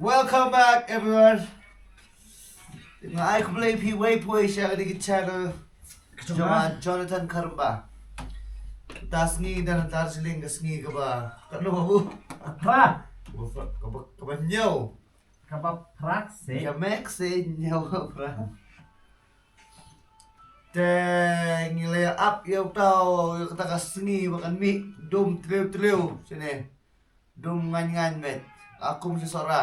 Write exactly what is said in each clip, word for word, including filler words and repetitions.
Welcome back, everyone. Nga ai khublei phi wei phi wei sha kane ka channel jong nga, Jonathan Kharumba. Ta sngi da na Darjeeling ka sngi kaba, kano ba u? Kaba, kaba, kaba hynñiew. Kaba phra se. Ka mek se hynñiew ka phra. Te ngi la ïa ap ïa uta, ïa kata ka sngi ba kan mih dum tliw tliw shane. Dum ngaiñ ngaiñ met. A kum shi Sohra.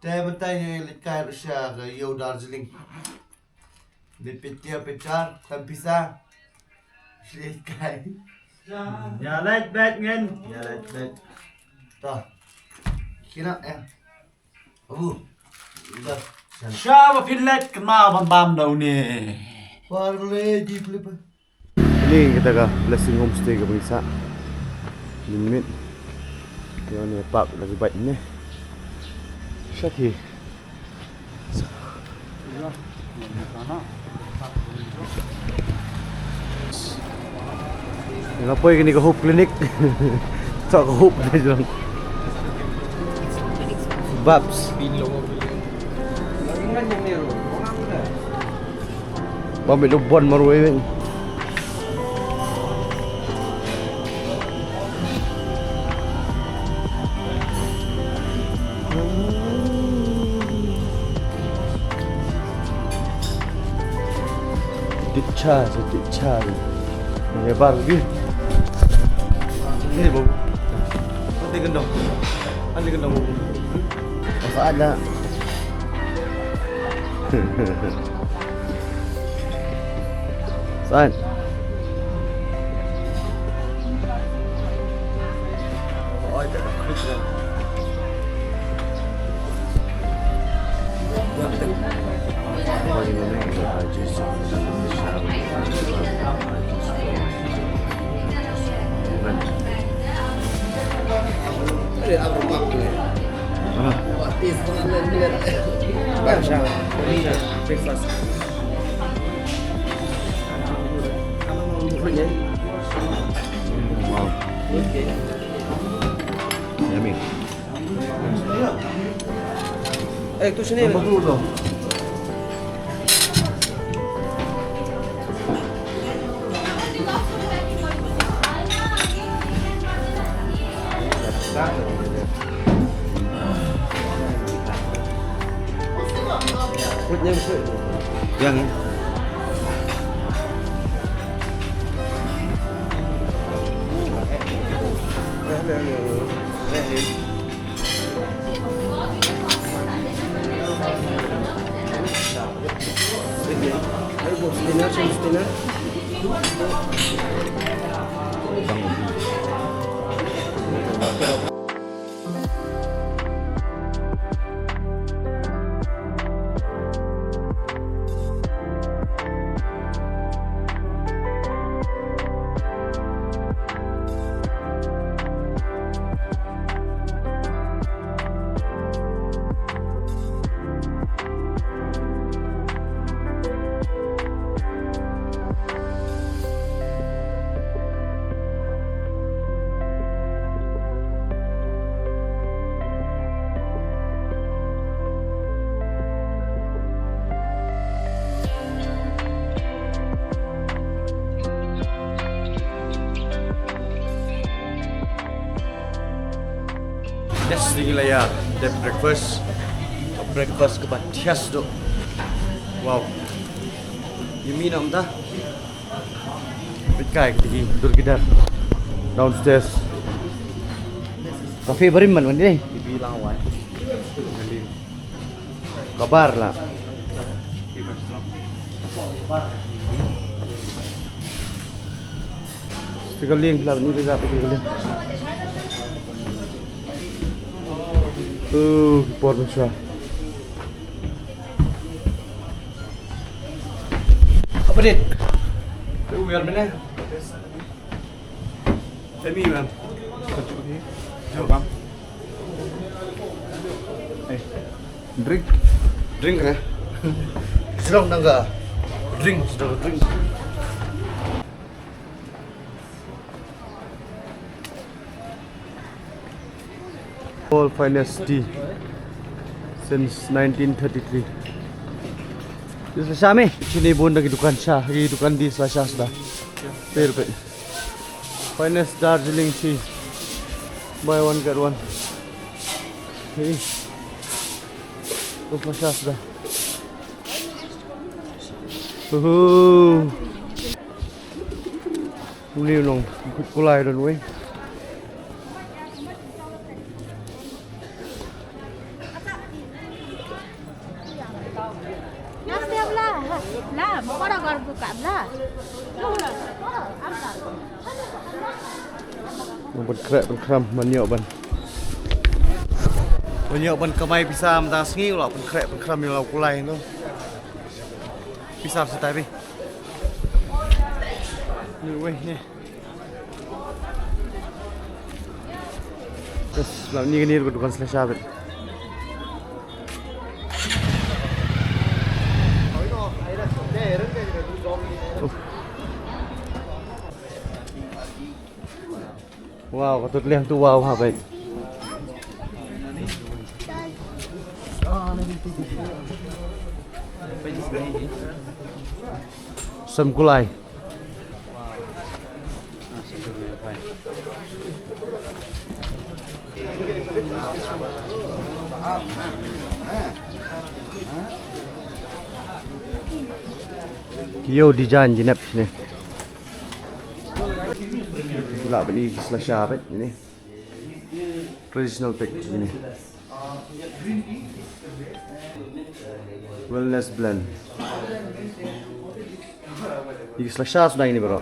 Te mynta ngi leit kai ruh sha ka ïew Darjeeling. Leit peit tiar peit jar, khlem pisa. Leit kai. Ïa leit beit ngin. Ïa leit beit. Ta. Kina eh. Abu. Ta. Sha ba phin leit kynmaw ban bam da une. Par le ji flip. Ni kita ka Blessing Homestay ka bangsa. Ni mit. Yo ni park lagi baik ni. Syathi. Nga poi kini ka Hope Clinic. Tak ka Hope ni jong. Babs. Ba mih lubon marwei weng. Dicha, dicha. Lebar lagi. Ini babu. Nanti gendong. Nanti gendong babu. Apa ada? Saan? Wow. Yummy. Eh, tu sini. Nombor sepuluh tu. Yang ni. Next thing la ïa dep breakfast. Breakfast kaba thiah sdok. Wow. Yummy na umta. Peit kai kiti ki dur ki dar. Downstairs. Cafe barim man wan dei. Ibi lang wai. Kabar la. Sticker link la ni ka sticker link. Tu por besar. Apa dit? Tu biar mana? Emi man. Jom bang. Eh, drink. Drink re. Sedang nangga. Drink, sedang drink. All finest tea since nineteen thirty-three. Di slasha me. Shini bun da ki dukan sha, ki dukan di slasha suda. Pyrpit. Finest Darjeeling tea. Buy one get one. Hey. Di slasha suda. Uhu. Uni long kulai don wei. Ban khreh ban khram ban ïoh ban, ban ïoh ban kamai pisa mynta sngi, la ban khreh ban khram ïa la kulai no. Pisa sa tai bi. Ni wei ni. Bas, la ni ni ko dukan slasha bet. Wow, ka tut lem tu wow ha bai. Sem kulai. Ki ïoh design jinep ne. Lah beli slasha bet ne. Traditional package ni. Wellness blend. Ïa ki slasha sdang ni bro.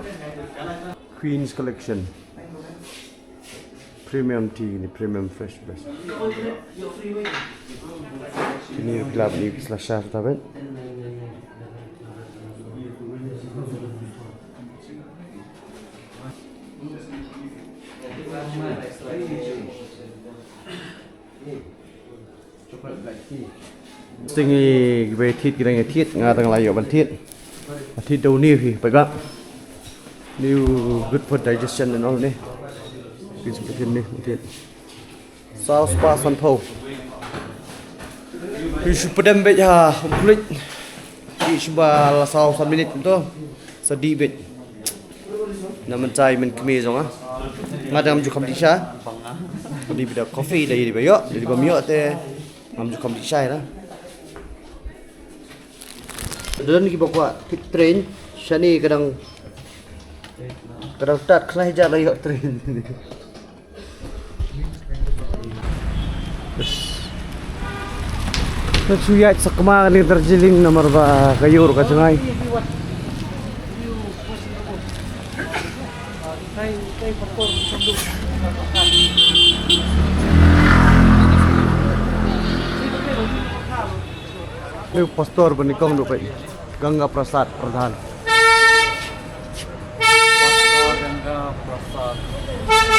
Queen's Collection. Premium tea ni, premium fresh press. Ni club ni slasha ta ben. Sting i kiba thied ki dang thied, nga dang la ïoh ban thied. Thied da u ni hi, peit ba. Ni u good for digestion and all ni. Ki sing ka thied ni, thied. Saw spah sanphew. Ïa shu pdem beit ha um khluit. Ïa shu ba la saw san minit to. Sa dih beit. Na mynta i men kmie jong nga. Nga dang ju kham dih sha. Dih beit da coffee da ïa dih ba ïoh, dih ba ym ïoh te. Ngam ju kham dih sha ïa la. Don kiba kwah kit train shane ka dang, ka dang tat khlaiñ jar la ïoh train. Ka shu ïaid sakma kane Darjeeling namar ba ka ïur ka jngai. Ni pastor ba nyngkong duh peit. Ganga Prasad Pradhan. Ganga Prasad Pradhan.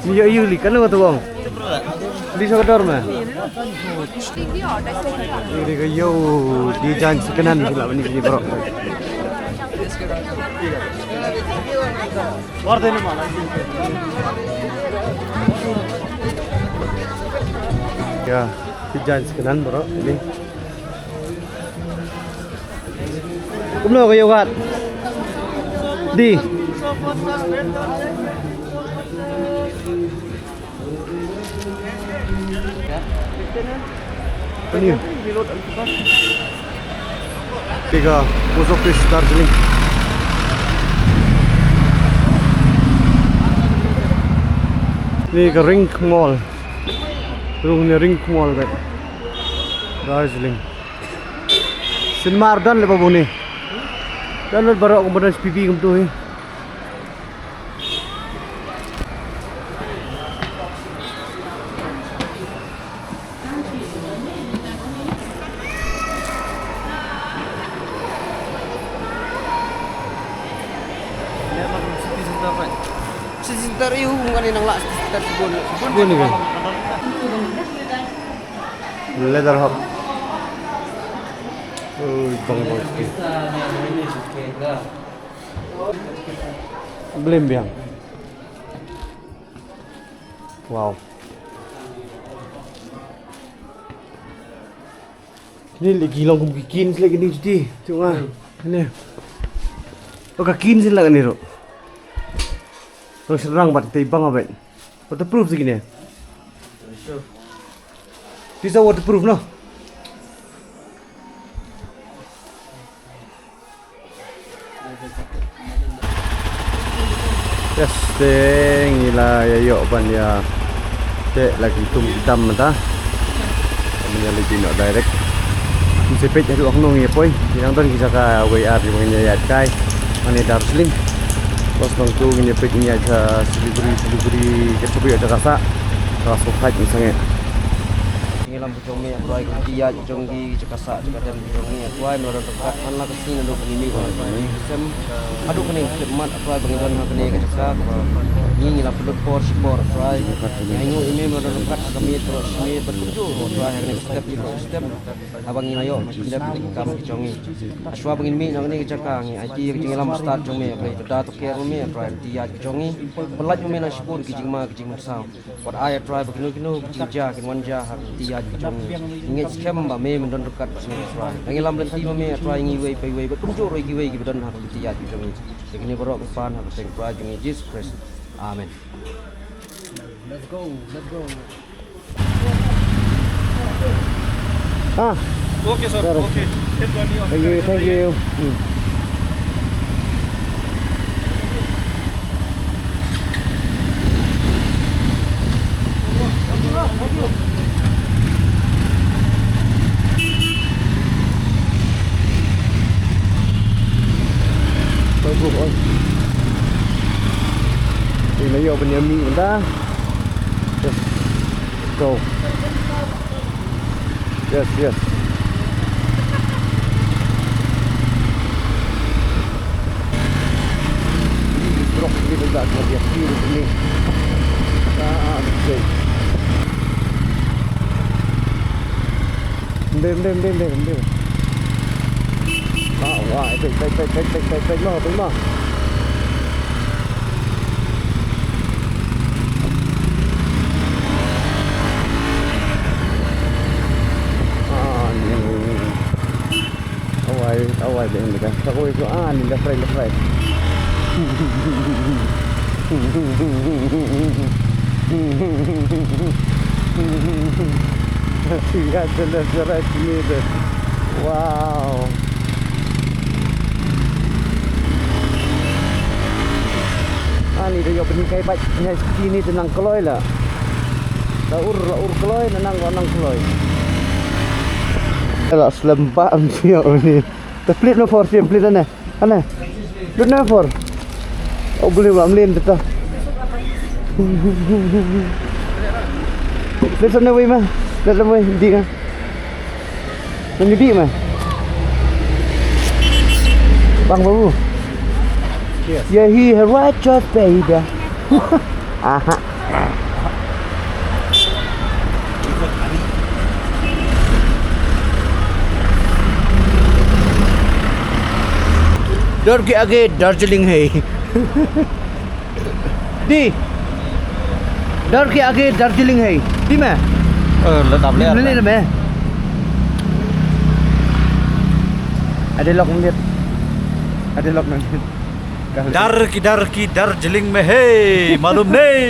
Ni ïoh ïoh li kan lo tu bong. Li sa ka dor ma. Ni ka ïoh di jan second hand la ni bro. Ïa, di jan second hand bro ni. Kumno ka ïoh kat? Di. Ni ka post office Darjeeling. Ni ka Ring Mall. Rung ni Ring Mall ka Darjeeling. Cinema ruh don leh ba bun hi. Don lut baroh kumba don H P V kumtu hi. City Center i hu ngan i nang lah City Center shibun. Shibun ni kan. Leather Hub. Ui, bang bang. Blim biang. Wow. Ni lagi long kum ki kin lagi ni juti. Tengok ah. Ni. Oh, ka kin sila ni ro. Terus serang bat tei bang abet. Waterproof sigi ni. Bisa waterproof no. Yes, te ngi la ïa ïoh ban ïa teh la ki tum ki tam mynta. Ngi ïa leit noh direct. Ngi sa peit haduh hangno ngi ïa poi. Ngi dang don ki jaka wei ar kiba ngin ïa ïaid kai. Hangne Darjeeling. Bos nangtu ngin ïa peit ngin ïaid sha Siliguri, Siliguri ka jaka sah. Ka sah sngewbha ngin sangeh. Ngi lam jong me, A Trai, ka jingïaid jong ngi, jaka sah, jaka dem jong ngi, A Trai, me la don ryngkat man la ka sngi naduh ba ngi mih, ba ngi mih sem haduh kane ka khyllipmat, A Trai, ba ngi don ha kane ka jaka, kaba ngi, ngi la pynlut por shi por, A Trai. Ngi ainguh ïa me, me la don ryngkat ha ka miet baroh shi miet bad kumjuh ruh, A Trai, ha kane ka step baroh shi step, haba ngi la ïoh ban pyndep ïa ki kam ki jong ngi. Hashwa ba ngin mih na kane ka jaka, ngi aiti ïa ka jingïalam stad jong me, A Trai, to da to care ma me, A Trai, ka jingïaid ka jong ngi. Pynlait ma me nang shibun ki jingma ki jingmynsaw. Wat ai, A Trai, ba kino kino ki jingjia kin wan jia ha ka jingïaid ka jong ngi. Ngi ngeit skhem ba me men don ryngkat bad ngi, A Trai. Ngi lam lynti ma me, A Trai, ngi iwei pa iwei bad kumjuh ruh ïa kiwei kiba don ha ka jingïaid ka jong ngi. Ïa kine baroh ngi pan ha ka kyrteng U Trai jong ngi Jisu Khrist. Amen. Let's go, let's go. Ah. Okay, sir. Sir. Okay. Thank you, thank you. Hmm. Bagus, oi. Ini yo punya mi dah. Yes. Go. Yes, yes. Drop dito dati, mag-, yes, dito dito. Ah, okay. Hindi, hindi, hindi, hindi, hindi. Ah, wah, ito, ito, ito, ito, ito, ito, ito, ito, ito, ito. Ah, ni. Awai, awai, dia ni kan. Tak boleh tu. Ah, ni left right, left right. Iya, jelas, jelas ni tu. Wow. Ani da ïoh pynhikai bike, ïa ski ni te nang kloi la. La ur, la ur kloi, la nang, la nang kloi. La slem ba am siok ni. Te plit no for sim, plit ne. Ane. Plit no for. Oh, boleh ba mlin te ta. Plit ne wei ma. Plit ne wei, di nga. Nang dih mah. Bang Babu. Cheers. Yeah, he had right choice, baby. Aha. डर के आगे दार्जिलिंग है। Di. Dar ke age Darjeeling hai. Di me. Eh, le dap le. Le le me. Ade lok menit. Ade lok menit. Dar ki, dar ki Darjeeling me hai. Malum nahi.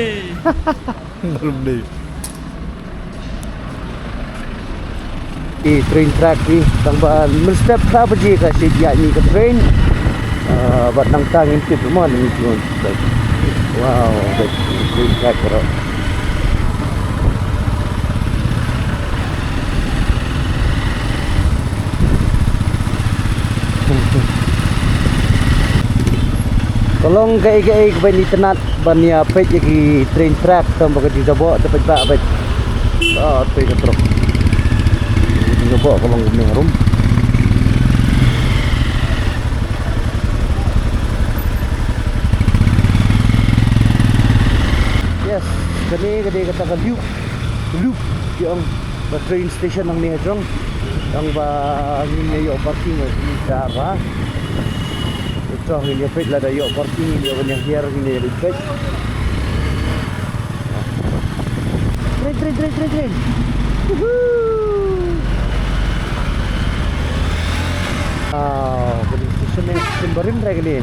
Malum nahi. Ki train track ki tang ba mynstep phra baje ka shait ïaid ïa ka train. Ah, bad nangta ngin tip mo, ngin tip mo. Wow, train track baroh. Ka long kaei kaei kaba ngi itynnad ban ïa peit ïa ki train track, tang ba ka jingjaboh te peit ba peit. Ah, te ka trok. Jingjaboh ka long kumne harum. Yes, kane ka dei kata ka loop, loop, ki ong, ka train station hangne ha jrong. Tang ba ngin ïa ïoh parking ha ki jar ba. Ito ngin ïa peit lada ïoh parking, ngin ïa ban ïa hiar, ngin ïa peit. Train, train, train, train, train. Woohoo! Wow, ka dei station ne, station barim trai kane.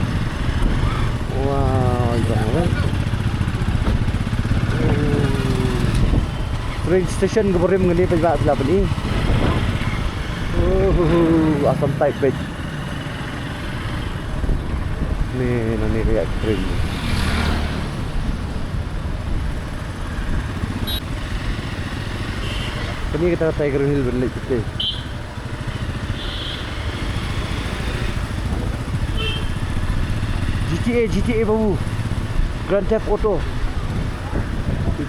Wow, ito ngin. Train station ka barim kane, peit ba peit la bani. Woohoo, Assam type beit. Ni, na ni ka ïaid train. Kane kata ka Tiger Hill ban leit kata. G T A, G T A babu. Grand Theft Auto.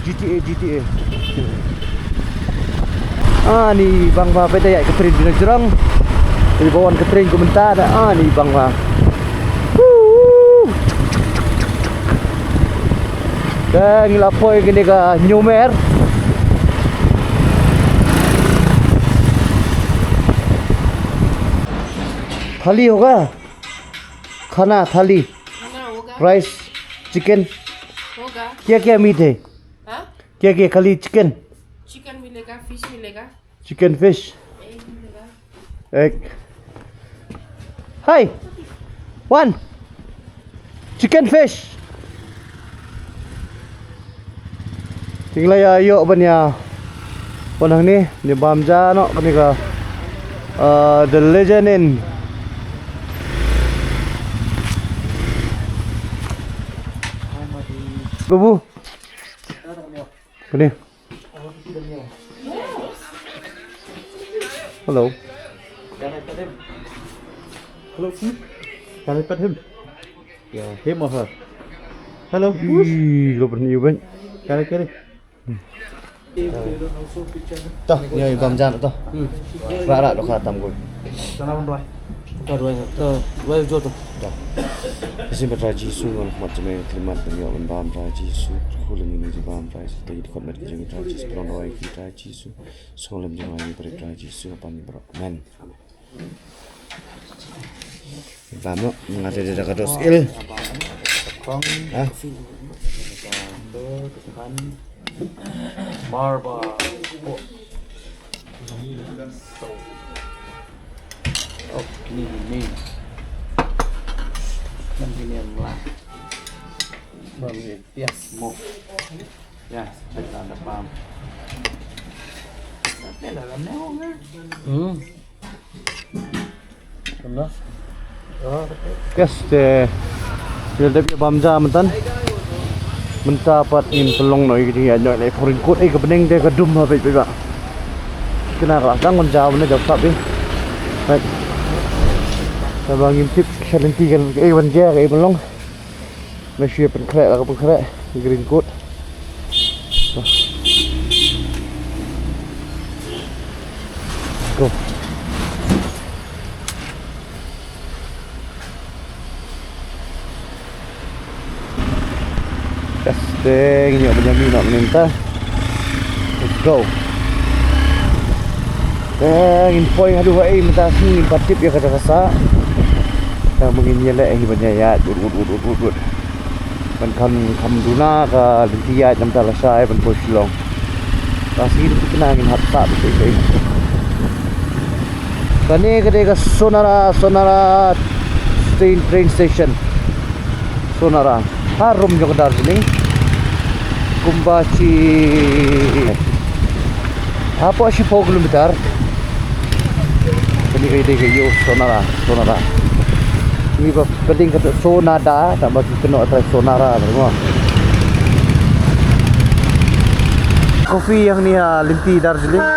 G T A, G T A. Ani bang ba peit da ïaid ka train bina jrong. Ani ba wan ka train kumta da ani bang ba. Woo! Ka ngi la poi kane ka Hynñiewmer. थाली होगा? खाना थाली। खाना होगा। राइस, चिकन। होगा। क्या क्या मीट है? हाँ? क्या क्या, खाली चिकन? चिकन मिलेगा, फिश मिलेगा। चिकन फिश। एग मिलेगा। एग। Hi. One. Chicken fish. Te ngi la ïa ïoh ban ïa wan hangne, ngi bam ja noh kane ka, uh, The Legend Inn. Babu. Kane. Hello. Can I pet him? Hello, hmm? Can I pet him? Yeah, him or her? Hello. Ih, lo pynïoh ban. Can I carry? To, ngi bam jan to. Ra ra dohkha tam goi. Sana ban rwai. To rwai, to rwai jo to. To. Isim Trai Jisu, ngan khmat jemai klimat ban ïoh ban bam Trai Jisu. Khulin ini jibam Trai Jisu, to ïa dkhot met ki jong Trai Jisu, pynlong rwai ki Trai Jisu. Sngewlem jong ngi bad Trai Jisu, pan ni bro. Amen. Bam noh, nga te da ka dos il. Ha? Marba. Oh, ni ni. Nan ni ni mla. Yes, mo. Yes, peit da bam. Hmm. Yes, te ïa dep ïa bam ja mynta. Mynta pat ngin pynlong noh ïa ka jingïaid noh ïa ka raincoat, ïa ka bneng te ka dum ha peit peit ba. Kane ka la tang ban ja mynta jop sap ïa. Peit. Te ba ngim tip sha lynti kan kaei ban jia kaei ban long. Nga shu pynkhreh la ka pynkhreh, green coat. Go. Testing, ïa, Benjamin nak minta. Let's go. Te ngin poi haduh ha ei mynta, ngin pat tip ïa kata ka sah. Tang ba ngin ïaleh hi ban ïaid, wut wut wut wut wut. Ban kham kham duna ka lynti ïaid namar lashai ban poi Shillong. Ka sngi kane ngin hap sah beit beit. Kane ka dei ka Sonara, Sonara train, train station. Sonara. Harum jong ka Darjeeling. Kumba shi, hapoh shiphew kilometer. Kane ka dei ka ïew Sonara, Sonara. Ngi ba pdeng kata Sonada, tang ba ki kynnoh trai Sonara, mo. Coffee ïa ngi ha lynti Darjeeling.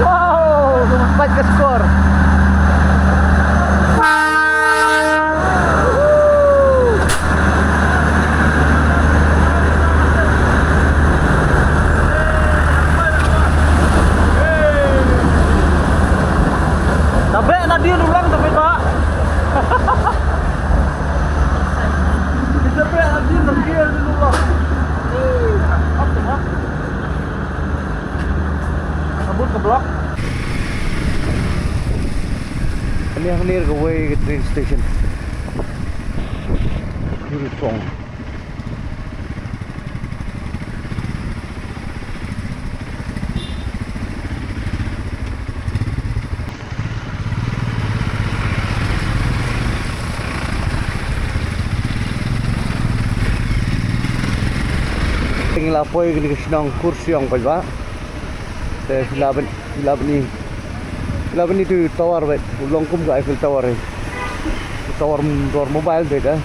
Wow, bad ka score. Near kawei ka train station. Kyrpong. Ngi la poi kane ka shnong Kurseong paidbah. Te phi lah ban, phi lah ban i, phi lah ban i tu tower bad u long kum ka Eiffel Tower hi. Tower, tower mobile bad, eh.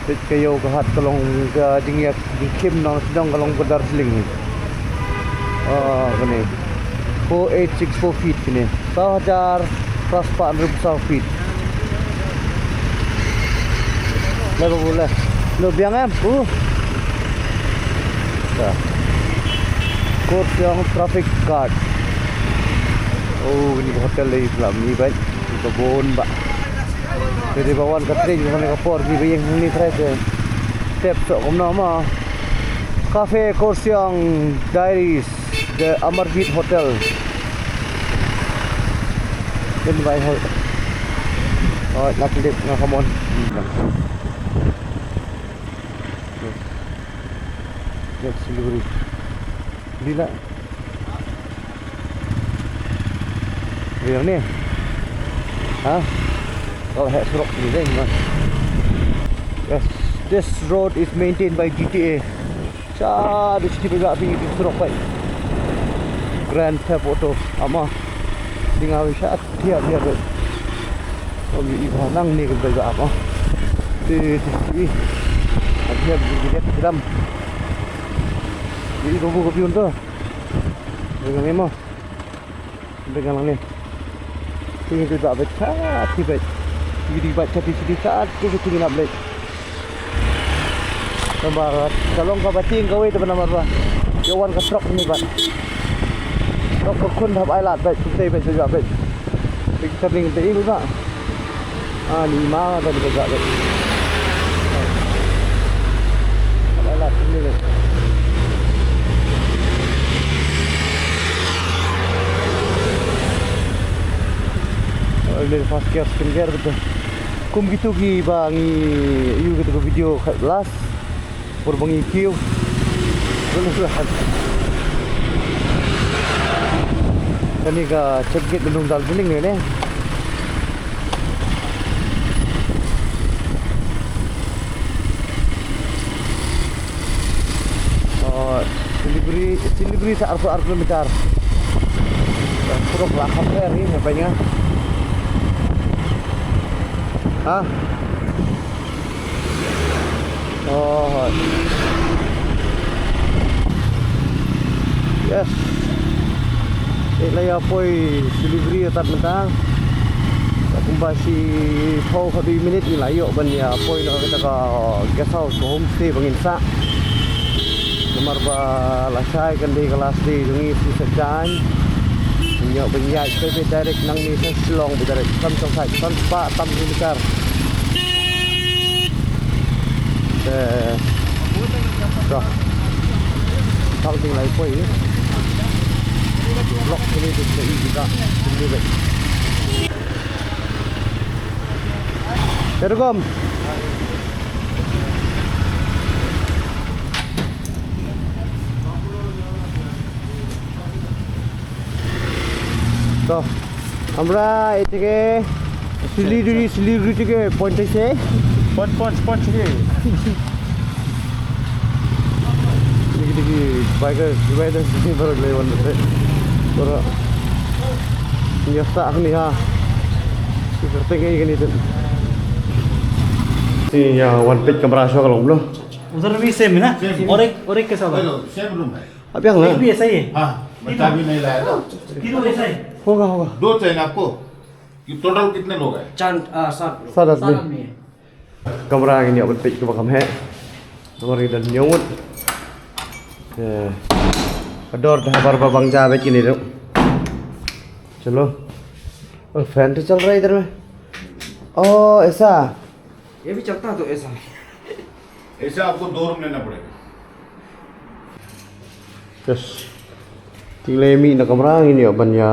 Bad ka ïew ka hat ka long ka jingïakhim na shnong ka long ka Darjeeling hi. Ah, kane. Four eight six four feet kane. Saw hajar phra spah hynriewphew saw feet. Le babu le. Lo biang em. Uh. Ka. Kurseong traffic guard. Oh, kane ka hotel dei phi lah ban i bad. Ka bun bah. Te dei ba wan ka train ka wan ka por ki ba ïeng hangne trai te. Tep soh kumno mo. Cafe Kurseong Diaries. The Amarbet Hotel. Then by ho-, oh, la clip nga, come on. Let's delivery. Bila. Yang ni. Ha? Kalau hek surok ni deh, man. Yes, this road is maintained by G T A. Sha dei shi paidbah, phi i tu surok paid. Grand Theft Auto ama. Ding awi sha thiah thiah paid. Om i ba nang ni kan paidbah ama. Ti ti ti. Thiah di di dam. Di ko bu ko piun tu. Dengan ni mo. Bad nga nangne. Ki ngi bad bad sha ti bad. Ki bad sha ti sha ti sha ti ki ngi nap leh. Namar ka long kaba tieng kawei te ba namar ba ïa wan ka trok ni bad. Trok ka khun hap ai lad bad, kumtei bad bad bad. Bad ka bling te i bad. Ani ma da ni ka ga. Ala ala ni le. Ala fast gear, second gear betul. Kum gitu ki ba ngi ïoh gitu ka video khat last. Por ba ngi kiew. Kane ka check gate Bendung Darjeeling ne ne. Oh, Siliguri, Siliguri sa arphew ar kilometer. Pura kelakap ya, ni, ngapain ya? Hah? Oh, hoi. Yes. Eh, la ïa poi Siliguri ïa tat mynta. Kumba shiphew haduh minit ngi la ïoh ban ïa poi na kata ka guest house, ka homestay ba ngin sah. Namar ba lashai kan dei ka last day jong ngi, shu sa jan. Ngi ïoh ban ïaid peit direct nangne sha Shillong, peit direct. Tam shong sait, tam spah tam kilometer. Te, to. Tang ting lai poi. Vlog ini tu kita isi ka. Ini baik. Terekom. To, আমরা এ থেকে শিলিগুড়ি, শিলিগুড়ি থেকে পঞ্চাশে। পঞ্চ, পঞ্চ, পঞ্চ রে। Dikit-dikit bikers, riders, ini baru lewat tu. Baru biasa ni ha. Kita tengok ini tu. Ni ya, one page kamera show kalau belum. उधर भी सेम है ना? सेम। और एक, और एक कैसा होगा? सेम रूम है। Ab yang la? एक भी ऐसा ही है। हाँ, बच्चा भी नहीं लाया था। तीनों ऐसा ही। Hoga, hoga. दो चाहिए ना आपको? ये टोटल कितने लोग हैं? चार, आ, सात लोग। सात आदमी। सात आदमी है। Kamra ngin ïa ban peit kaba kham heh. Namar ngi dang ñiewut. Eh, ka dor da habar ba bang ja beit kine ruh. Chalo. Oh, fan to chal raha hai idhar mein. Oh, aisa. ये भी चलता तो ऐसा। ऐसा आपको दो रूम लेना पड़ेगा। Yes. Te la mih na kamra ngin ïa ban ïa.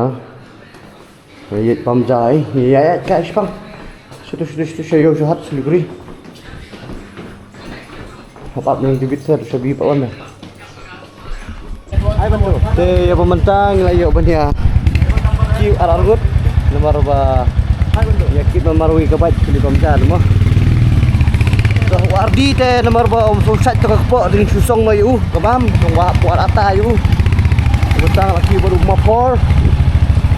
Ïa pam jai, ïa ïa ka shpang. Shutu shutu shutu sha ïew sha hat Siliguri. Hap ap nang tibit sa sha bi pa wan. Te ïa ba mynta ngi la ïoh ban ïa kiew ar ar ngut namar ba ïa kit namar wi ka bike ki li bam jar mo. Te u ardi te namar ba um sngewsait to ka kpoh ding shu song noh ïa u ka bam dong ba hap war ata ïa u. Mynta la kiew bad u Mapor.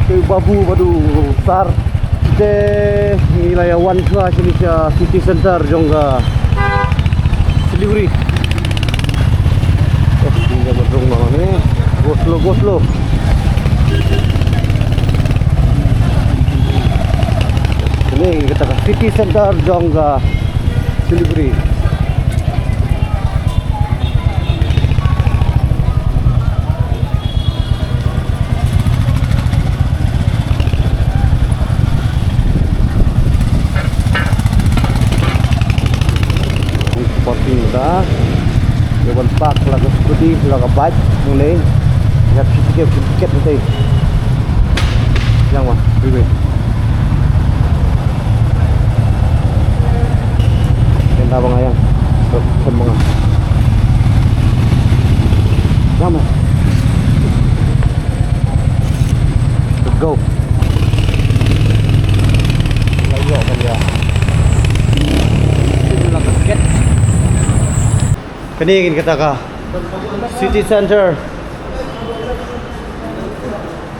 Te u Babu bad u Sar. Te ngi la ïa wan shuwa shane sha city center jong ka Siliguri. Oh, tinggal berdrong malam ni. Go slow, go slow. Ni kata ka city center jong ka Siliguri. Parking da. Ïa ban park la ka scooty, la ka bike, ngi ne. Ïa tiket, tiket nanti. Yang ma, wait, wait. Yang da bang ayang. Sem bang. Yang ma. Let's go. Kane ngin kata ka city center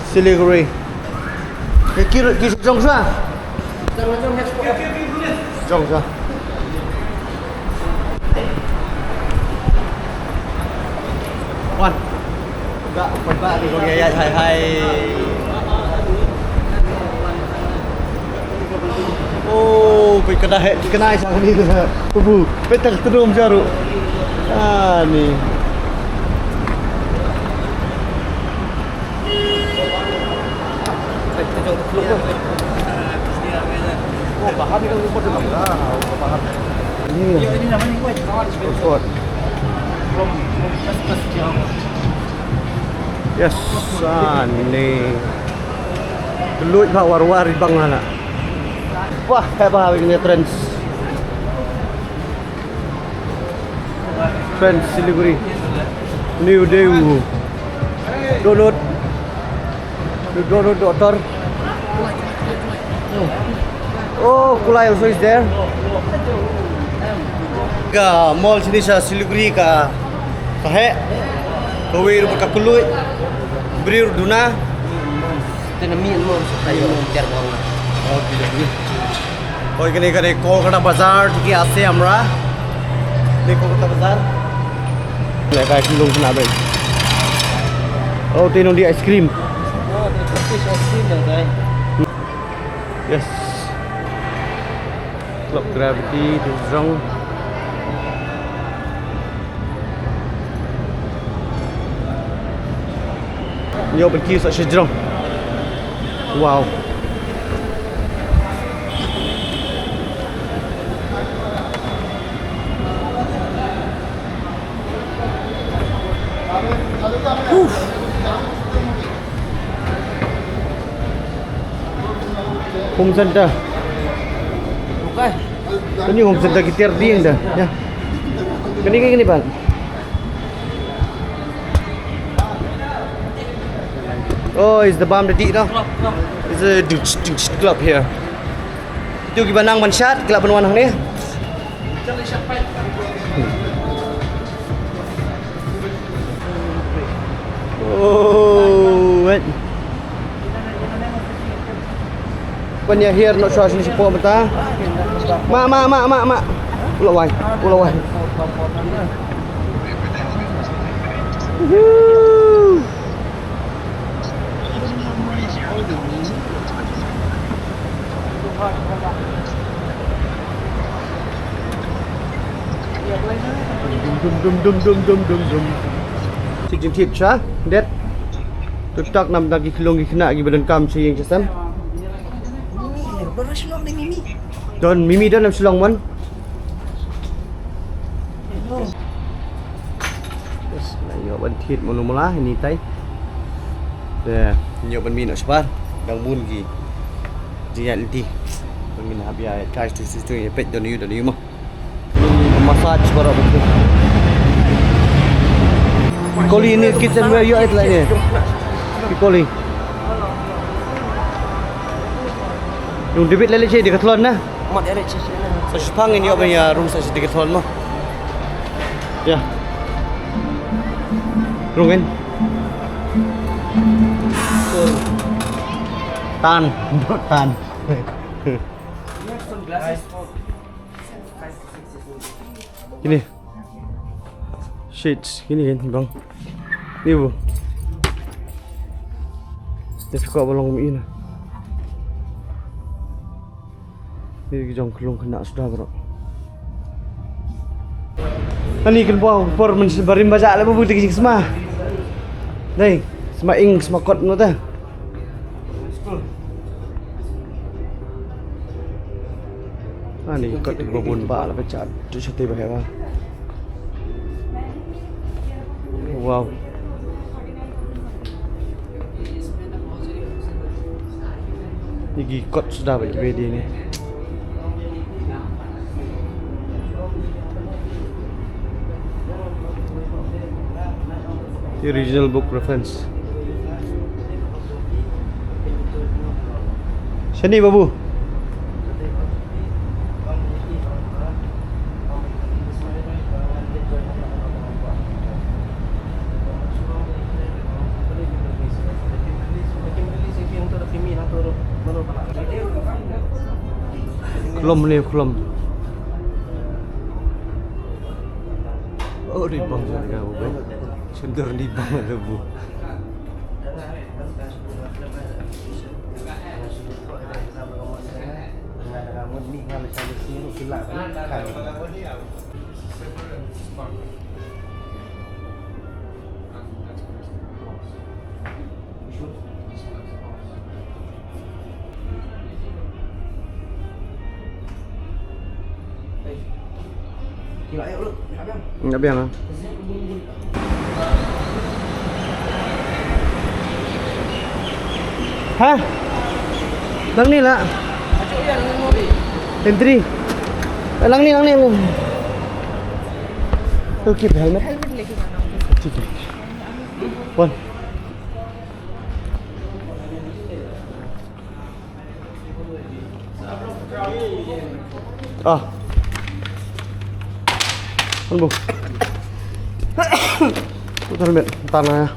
Siliguri. Ki ki ki jong sa. Jong sa. Wan. Ga pynbah ni ko ïa ïa hai hai. Oh, peit ka dei, ka dei sa kane ka. Bubu, peit ka trum jaru. Ah, ni. Yes, ani. Keluit ha war-war i bang hana. Wah, hebat ini trans. Trans Siliguri. New Daewoo. Download. Download doctor. Oh, Kulai also is there. Ka mall sini sa Siliguri ka, ka heh. Kawei ruh ka keluit. Briew duna. Te na mih mo, sa tayo mo, tiar mo. Oh, tidak ni. Oh, kane kane Kolkata Bazaar, tiki ase amra. Ni Kolkata Bazaar. Lai kai kulung kena bai. Oh, te nong di ice cream. Oh, te Turkish ice cream dah, guys. Yes. Club Gravity, tu jrong. Ïoh ban kiew sa sha jrong. Wow. Home center. Bukai. Kani home center ki tiar ding da. Ya. Kani kani ban. Oh, is the bam da di no. Is a ding ding club here. Tu ki banang ban shat, club ban wan hangne. Oh, wait. Panya here not sure sini sipo bata. Ma ma ma ma ma. Ulawai, ulawai. Woohoo. Dum dum dum dum dum dum dum. Ti jingthied sha det. Tuktak nam dang ki khlong ki khynnah kiba donkam sha ïing sha sem. Don mimi don nam shlong mon. Yes, la ïoh ban thied mano mala ini tai. Te ïoh ban mih noh shabar. Dang bun ki Ïa lynti. Ngin hap ïa charge tu tu ïa peit don ïa don ïa mo. Massage baroh. Koli ni kitchen wear ïoh it la ni. Koli. Yung David lele che Decathlon na. Mat ïa lele che. Sa shipang ngin ïoh ban ïa rung sa shi Decathlon mo. Ya. Rung ngin. Tan, tan. Kini. Shades, kini kan bang. Ni bu. Te phi kwah ba long ïa ina. Ni ki jong ka long khynnah suda baroh. Ani kan bang por men barim ba jah leh ba bu te ki sma. Dei, sma ing sma kot no te. Ani kot ba bun ba la ba chat tu sha te ba hewa. Wow. Ni ki kot suda ba ki bedi ni. The original book reference. Shani babu. Khlem ni khlem. Oh, ri bang jaga bu. Sendar ni bang ada bu. Nga biang ah. Ha? Lang ni la. Entry. Lang ni, lang ni, lang ni. Okay, helmet. ठीक है। One. Ah. An bu. Putar met, tan na.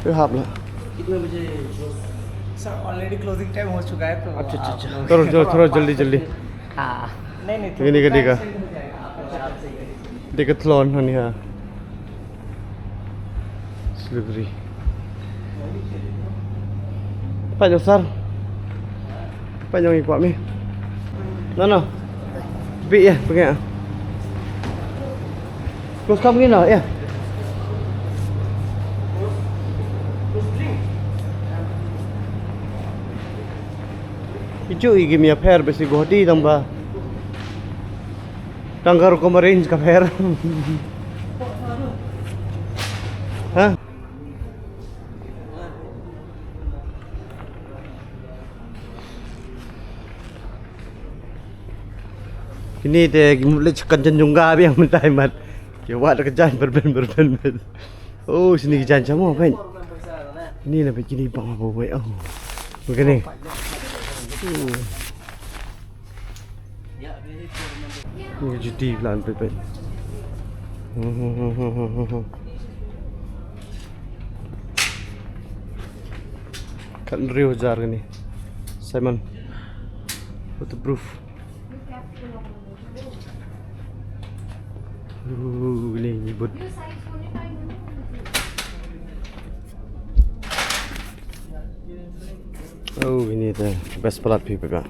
Oi hap la. Sir, already closing time हो चुका है, तो अच्छा, अच्छा, आप अच्छा। लोग थोड़ा, थोड़ा, थोड़ा जल्दी, जल्दी। हाँ। नहीं, नहीं, ये नहीं थोड़ा कटेगा। Decathlon hani ha. Delivery. Pynjong sir. Pynjong i kwah mi. No, no. Bi ya, pynjong. Close kam ngin no, ya. Ichu i gim ya pher besi Guwahati tang ba. Tang ka rukom arrange ka pher. Ha? Kini te ki mut le Kanchenjunga biang mynta mat. Ki wad ka jan berben berben ben. Oh, sini ki jan chamo ben. Kini la kini bang ba wei oh. Kini. Oh. Ni juti plan pet pet. Kan riu jar ni. Simon. Waterproof. Uh, ni ni but. Oh, ini the best pelat people ka.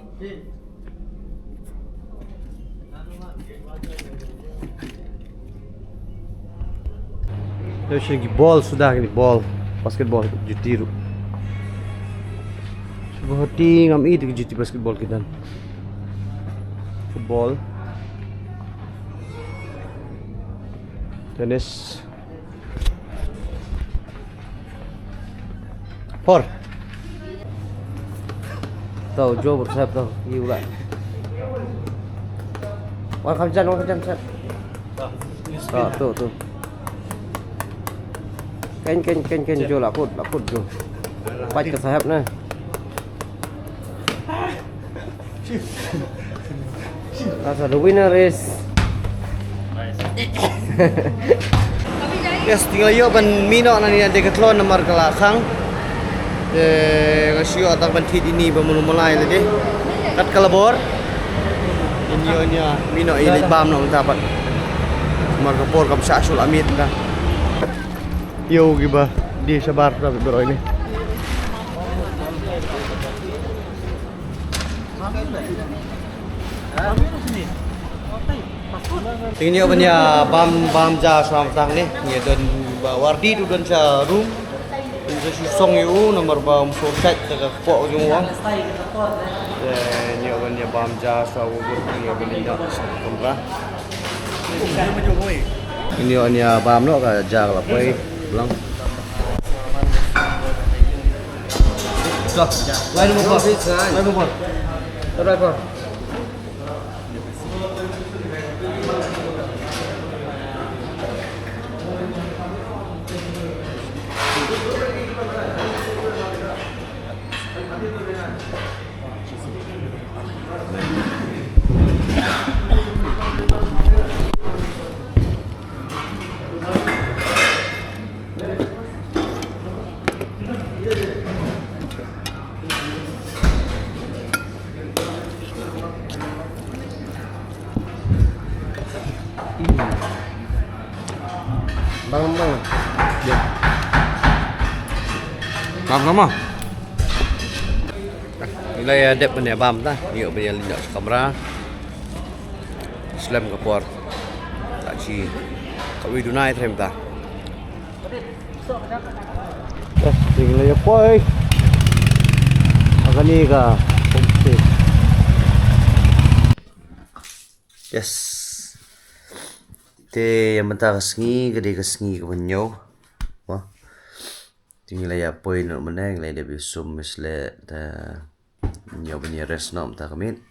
Yo shen ki ball suda ki ball basketball juti ru. Shu bahoti ngam i ki juti basketball ki dan. Football. Por. To, Jo, bor sep to, ïa u la. Wan kham jan, wan kham jan sep. To, to, to. Ken, ken, ken, ken, Jo, la kut, la kut, Jo. Pait ka sahep na. Asa, the winner is Yes, te ngi la ïoh ban mih noh na ïa Decathlon namar ka la khang. Te nga shu ïoh tang ban thied ïa ini ba mulu malai lade. Kat ka la bor. Ïa ïoh ïa mih noh ïa leit bam noh mynta pat. Namar ka por kam shah shu la miet mynta. Ïoh kiba die shabar da bit baroh ini. Te ngi ïoh ban ïa bam, bam ja sha mynta ne. Ngi don ba Wardi tu don sha room. Ngi sa shu song ïa u namar ba um shu check da ka kpoh jong u. Te ngi ïoh ban ïa bam ja sha u, ngi ïoh ban ïa kamra. Ngi ïoh ban ïa bam noh ka ja ka la poi lang. Line number four. Line number four. Line four. Bang, bang. Ya. Bang, bang. Ngi la ïa dep ban ïa bam ta. Ïoh ban ïa leit noh sha kamra. Slem ka por. Ta shi kawei duna ïa trei mynta. Eh, te ngi la ïa poi ha kane ka homestay. Yes. Te ïa mynta ka sngi ka dei ka sngi kaba hynñiew. Mo. Te ngi la ïa poi noh mynne, ngi la ïa dep ïa sum ïa shleh, te ngi ïoh ban ïa rest noh mynta ka miet.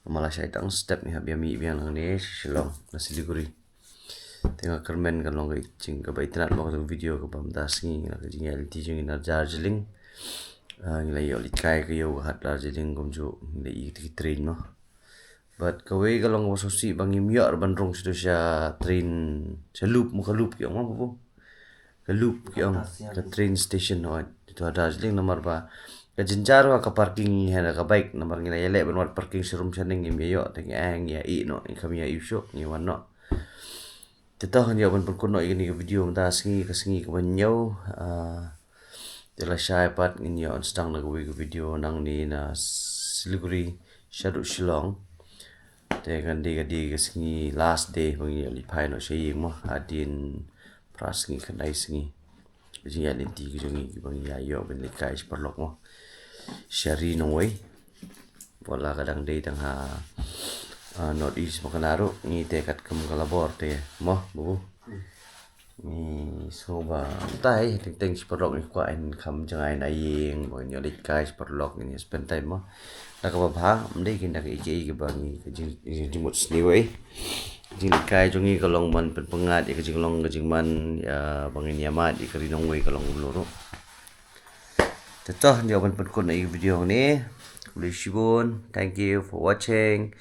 Namar lashai tang step ngi hap ïa mih biang nangne sha Shillong, na Siliguri. Te nga kyrmen kan long ka jing kaba itynnad mo ka video kaba mynta sngi, ngi la ka jingïaid lynti jong ngi na Darjeeling. Ah, ngi la ïoh leit kai ka ïew ka hat Darjeeling kumjuh ngi la ïoh ki train mo. Bad kawei ka long kaba sngewsih ba ngim ïoh ban rung shaduh sha train, sha loop, mo ka loop ki ong mo, Babu? Ka loop ki ong, ka train station, hooid. Te to ha Darjeeling namar ba ka jynjar ka parking hi ha ka bike, namar ngi la ïaleh ban wad parking sharum shaneng, ngim ïoh, te ngi ai ngi ïa ïeh noh, ngi kham ïa ïeh shuh, ngi wan noh. Te to ngan ïoh ban pynkut noh ïa kane ka video mynta sngi, ka sngi kaba hynñiew. Ah, te lashai pat ngin ïoh sdang da kawei ka video nangne na Siliguri shaduh Shillong. Te kan dei ka dei ka sngi last day ba ngin ïoh leit phai noh sha ïing mo, hadien phra sngi khyndai sngi. Ka jingïaid lynti ka jong ngi kiba ngi ïa ïoh ban leit kai sha paralok mo, sha ri nongwei. Wat la ka dang dei tang ha, ah, North East mo, kane ruh ngi te katkum ka la bor te mo, Babu. Ngi sngewbha mynta hi teng teng sha paralok ngi kwah ban kham jngai na ïing, ba ngin ïoh leit kai sha paralok, ngin ïa spend time mo. Da kaba bha, ym dei kine da kaei kaei kaba ngi ka jing, jing, jingmut sniew ei. Ka jingleit kai jong ngi ka long ban pynpyngngad ïa ka jinglong ka jingman, ïa ba ngin ïa mad ïa ka ri nongwei, ka long kumno ruh. Te to, ngi ïoh ban pynkut noh ïa ka video hangne. Khublei shibun. Thank you for watching.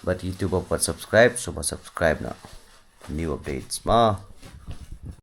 Bad kito ba pat subscribe, sngewbha subscribe noh. New updates mo.